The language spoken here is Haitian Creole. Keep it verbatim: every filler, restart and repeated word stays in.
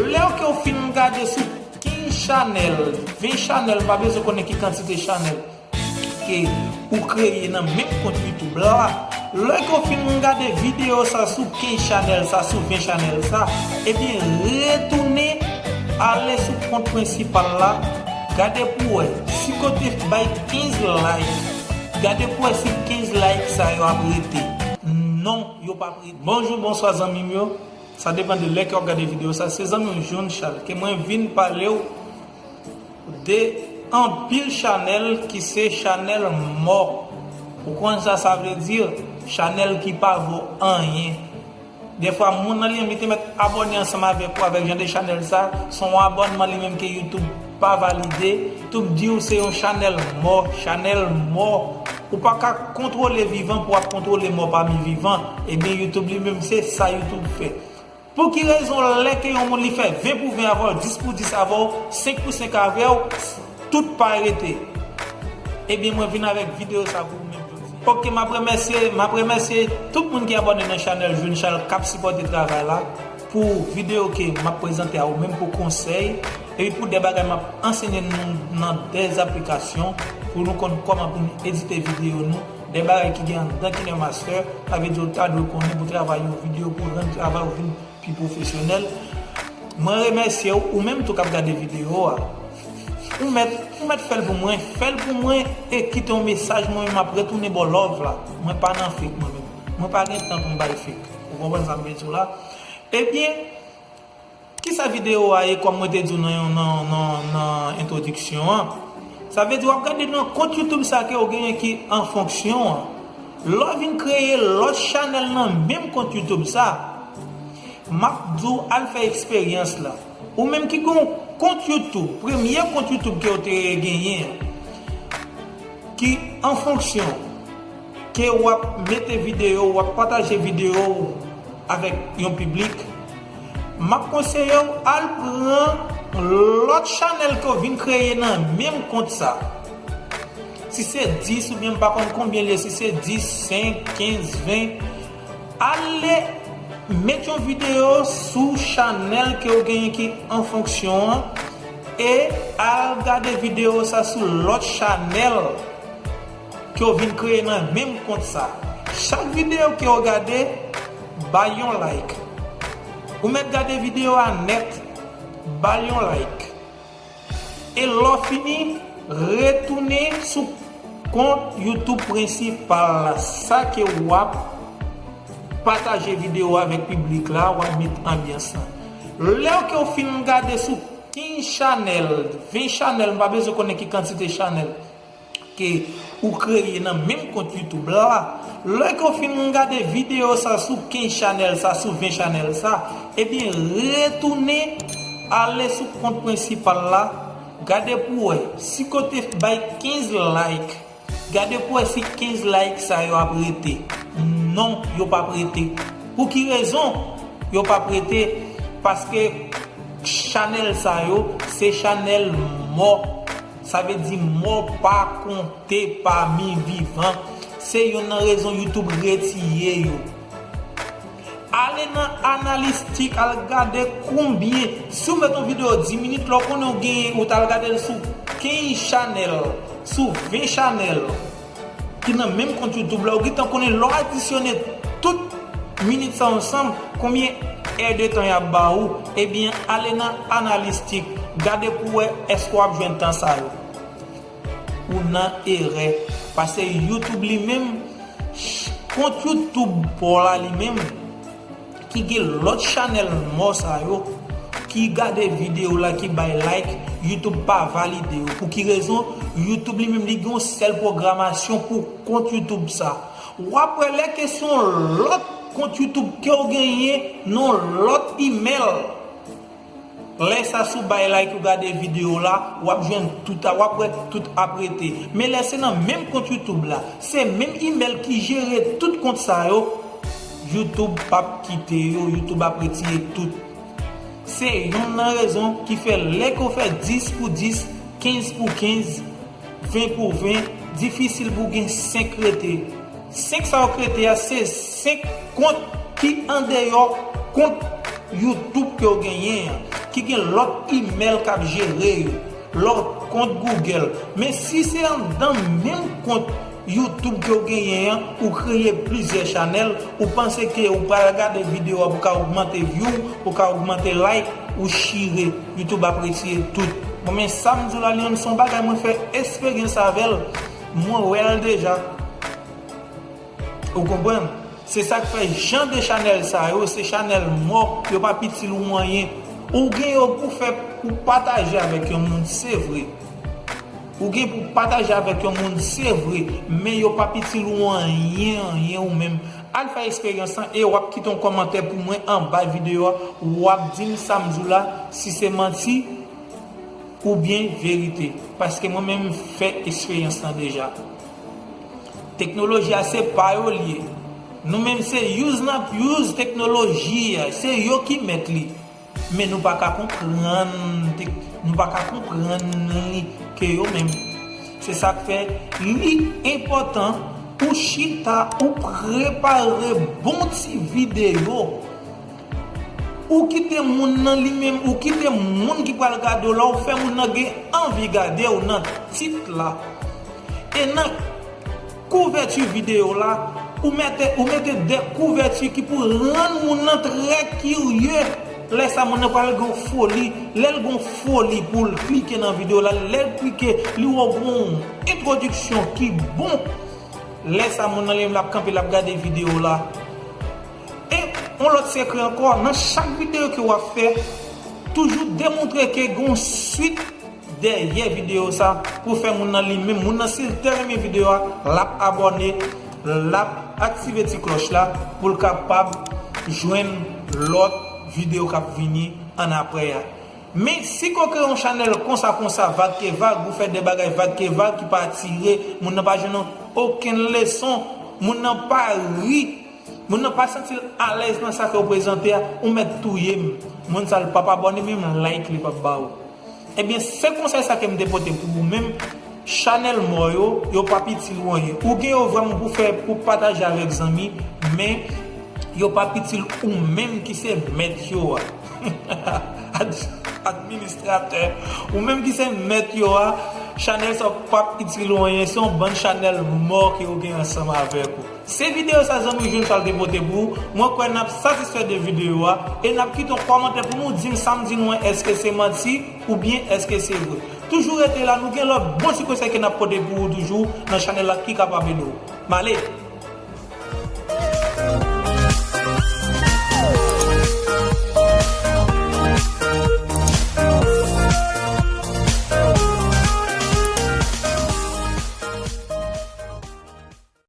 Lè ke w fin gade sou kenz chanèl, ven chanèl, m pa bezwen konnen ki kantite chanèl ke ou kreye nan menm kont YouTube la. Lè ke w fin gade videyo sa sou kenz chanèl sa, sou ven chanèl sa, ebyen, retounen ale sou kont prensipal la, gade pou wè si kote bay kenz like, gade pou wè si kenz like sa yo ap rete. Non, yo p ap rete. Bonjou, bonswa zanmi m yo. Sa depann de lè ke w ap gade videyo sa. Se zanmi w June Charles ke mwen vin pale w de anpil chanèl ki se chanèl mò. Ou konn sa sa vle di? Chanèl ki pa vo anyen. Dèfwa, moun nan li menm, li te mèt abòne ansanm avèk ou, avèk jan de chanèl sa, se yon abònman li menm ke YouTube pa valide. YouTube di w se yon chanèl mò, chanèl mò. Ou pa ka kontwole vivan pou w ap kontwole mò pami vivan. Ebyen, YouTube li menm, se sa YouTube fè. Pou ki rezon lè ke yon moun li fè ven pou ven avè w, dis pou dis avè w, senk pou senk avè w, tout pa rete? Ebyen, mwen vin avèk videyo sa pou ou menm jodi. Ok, m ap remèsye, m ap remèsye tout moun ki abòne nan chanèl June Charles k ap sipòte travay la pou videyo ke m ap prezante a ou menm pou konsèy, epi pou de bagay m ap ansenye nou nan de aplikasyon pou nou konn kòman pou nou edite videyo nou, de bagay ki gen anndan KineMaster, sa vle di ou ta dwe konnen pou travay yon videyo, pou rann travay ou vin pi pwofesyonèl. Mwen remèsye w, ou menm tou k ap gade videyo a. Ou mèt, ou mèt fè l pou mwen, fè l pou mwen e kite yon mesaj, mwen menm m ap retounen ba w love la. Mwen pa nan fake mwen menm. Mwen pa gen tan pou m bay fake. Ou konprann sa m vle di w la? Ebyen, kisa videyo a ye, kòm mwen te di w nan, nan, nan, nan entwodiksyon an? Sa vle di w ap gade nan kont YouTube sa ke w genyen ki an fonksyon an. Lè w vin kreye lòt chanèl nan menm kont YouTube sa, m ap di w al fè eksperyans la. Ou menm ki gen yon kont YouTube, premye kont YouTube ke w te genyen an, ki an fonksyon, ke w ap mete videyo, w ap pataje videyo w avèk yon piblik, m ap konseye w al pran lòt chanèl ke w vin kreye nan menm kont sa. Si se dis oubyen m pa konn konbyen l ye, si se dis, senk, kenz, ven, ale met yon videyo sou chanèl ke w genyen ki an fonksyon an e al gade videyo sa sou lòt chanèl ke w vin kreye nan menm kont sa. Chak videyo ke w gade, ba l yon like. Ou mèt gade videyo a nèt, ba l yon like. E lè w fini, retounen sou kont YouTube prensipal la, sa ke w ap pataje videyo avèk piblik la, w ap met anbyans lan. Lè ke w fin gade sou kenz chanèl, ven chanèl, m pa bezwen konnen ki kantite chanèl ke ou kreye nan menm kont YouTube la, lè ke w fin gade videyo sa sou kenz chanèl sa, sou ven chanèl sa, ebyen, retounen ale sou kont prensipal la, gade pou wè si kote bay kenz like, gade pou wè si kenz like sa yo ap rete. Non, yo p ap rete. Pou ki rezon yo p ap rete? Paske chanèl sa yo, se chanèl mò. Sa vle di mò pa konte pami vivan. Se youn nan rezon YouTube retire yo. Ale nan analistik, al gade konbyen. Si w met yon videyo dis minit, lè w konnen w genyen, ou t al gade l sou kenz chanèl, sou ven chanèl ki nan menm kont YouTube la, ou gentan konnen lè w adisyone tout minit sa yo ansanm, konbyen è de tan y ap ba ou, ebyen, ale nan analistik, gade pou wè èske w ap jwenn tan sa yo. Ou nan erè. Paske YouTube li menm, kont YouTube pa w la li menm, ki gen lòt chanèl mò sa yo, ki gade videyo la, ki bay like, YouTube pa valide yo. Pou ki rezon? YouTube li menm, li gen yon sèl pwogramasyon pou kont YouTube sa. W ap wè lè ke se yon lòt kont YouTube ke w genyen, nan yon lòt imèl, lè sa, si w bay like, ou gade videyo la, w ap jwenn tout, w ap wè tout ap rete. Men lè se nan menm kont YouTube la, se menm imèl ki jere tout kont sa yo, YouTube p ap kite yo, YouTube ap retire tout. Se youn nan rezon ki fè lè ke w fè dis pou dis, kenz pou kenz, ven pou ven, difisil pou w gen senk rete. Senk sa yo k rete a, se senk kont ki andeyò kont YouTube ke w genyen an. ki gen lòt imèl k ap jere yo, lòt kont Google. Men si se anndan menm kont YouTube ke w genyen an, ou kreye plizyè chanèl, ou panse ke ou pral gade videyo a pou ka ogmante view, pou ka ogmante like, ou chire, YouTube ap retire tout. Bon, men sa m di w la, li menm se yon bagay mwen fè eksperyans avè l, mwen wè l deja. Ou konprann? Se sa k fè jan de chanèl sa yo, se chanèl mò, yo p ap itil ou anyen. Ou gen yo pou fè, pou pataje avèk yon moun, se vre. Ou gen pou pataje avèk yon moun, se vre, men yo p ap itil ou anyen, anyen ou menm. Al fè eksperyans lan e w ap kite yon kòmantè pou mwen anba videyo a, w ap di m sa m di w la, si se manti oubyen verite. Paske mwen menm m fè eksperyans lan deja. Teknoloji a se pa yo l ye. Nou menm se use n ap use teknoloji a, se yo ki mèt li. Men nou pa ka konprann tek-, nou pa ka konprann li ke yo menm. Se sa k fè li enpòtan ou chita, ou prepare bon ti videyo. Ou kite moun nan li menm, ou kite moun ki pral gade w la, ou fè moun nan gen anvi gade w nan tit la. E nan kouvèti videyo la, ou mete, ou mete de kouvèti ki pou rann moun nan trè kirye. Lè sa moun nan pral gen foli, lè l gen foli pou l klike nan videyo la, lè l klike, li wè w gen yon entwodiksyon ki bon. Lè sa moun nan li menm l ap kanpe, l ap gade videyo la. E yon lòt sekrè ankò, nan chak videyo ke w ap fè, toujou demontre ke gen yon swit dèyè videyo sa pou fè moun nan li menm, moun nan si l te renmen videyo a, l ap abòne, l ap aktive ti klòch la pou l kapab jwenn lòt videyo k ap vini annapre a. Men si ke w kreye yon chanèl konsa konsa, vag ke vag, ou fè de bagay vag ke vag ki pa atire, moun nan pa jwenn okenn leson, moun nan pa ri, moun nan pa santi l alèz nan sa ke w prezante a, ou mèt touye m. Moun sa l p ap abòne, menm like li p ap ba ou. Ebyen, se konsèy sa ke m te pote pou ou menm. Chanèl mò yo, yo p ap itil ou anyen. Ou gen yo vrèman pou fè, pou pataje avèk zanmi, men yo p ap itil ou menm ki se mèt yo a. Ad-, administratè. Ou menm ki se mèt yo a, chanèl sa p ap itil ou anyen. Se yon bann chanèl mò ke yo gen ansanm avèk ou. Se videyo sa zanmi Jean Charles te pote pou ou. Mwen kwè n ap satisfè de videyo a e n ap kite yon kòmantè pou nou di m sa m di nou an, èske se manti oubyen èske se vre. Toujou rete la, nou gen lòt bon ti konsèy ke n ap pote pou ou toujou nan chanèl la ki kapab ede w. M ale!